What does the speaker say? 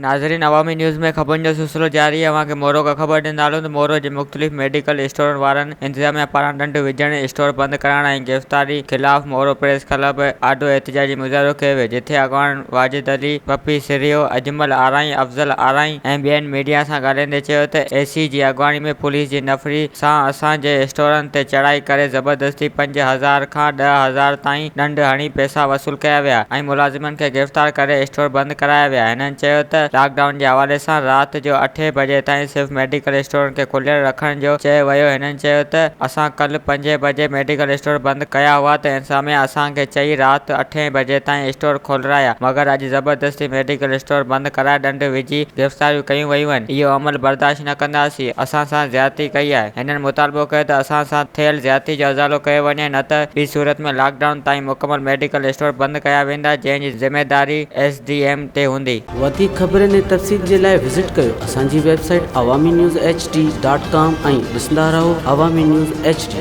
ناظرين عوامي نيوز ۾ خبرن جو سلسلو جاري اوهان کي مورو کان خبر ڏيندا هلون ته مورو جي مختلف ميڊيڪل اسٽورن وارن انتظاميا پاران ڏنڊ وجهڻ، اسٽور بند ڪرائڻ ۽ گرفتاري خلاف مورو پريس ڪلب آڏو احتجاجي مظاهرو ڪيو ويو جٿي اڳواڻن واجد علي، پپي سرهيو، اجمل آرائين، افضل آرائين ۽ ٻين ميڊيا سان ڳالهائيندي چيو ته اي سي جي اڳواڻي ۾ پوليس جي نفري سان اسان جي اسٽورن تي چڙهائي ڪري زبردستي 5000 کان 10,000 تائين ڏنڊ هڻي پئسا وصول ڪيا ويا ۽ ملازمن کي گرفتار ڪري اسٽور بند ڪرايا ويا. هنن چيو ته لاڪ ڊائون جي حوالي سان رات جو اٺين بجي تائين صرف ميڊيڪل اسٽورن کي کليل رکڻ جو چيو ويو. هنن چيو ته اسان ڪلهه پنجين بجي ميڊيڪل اسٽور بند ڪيا هئا ته انتظاميا اسان کي چئي رات اٺين بجي تائين اسٽور کولرايا مگر اڄ زبردستي ميڊيڪل اسٽور بند ڪرائي ڏنڊ وجهي گرفتاريون ڪيون ويون آهن اهو عمل برداشت نه ڪنداسين اسان سان زيادتي ڪئي آهي. هنن مطالبو ڪيو ته اسان سان ٿيل زيادتي جو ازالو ڪيو وڃي نه ته ٻي صورت ۾ لاڪ ڊائون تائين مڪمل ميڊيڪل اسٽور بند ڪيا ويندا جنهن جي ذميداري ايس ڊي ايم تي هوندي. وڌيڪ خبرن ۽ تفصيل جي لاء وزٽ ڪيو اسان جي website Awami news H D dot com ۽ ڏسندا رهو عوامي نيوز ايڇ ڊي.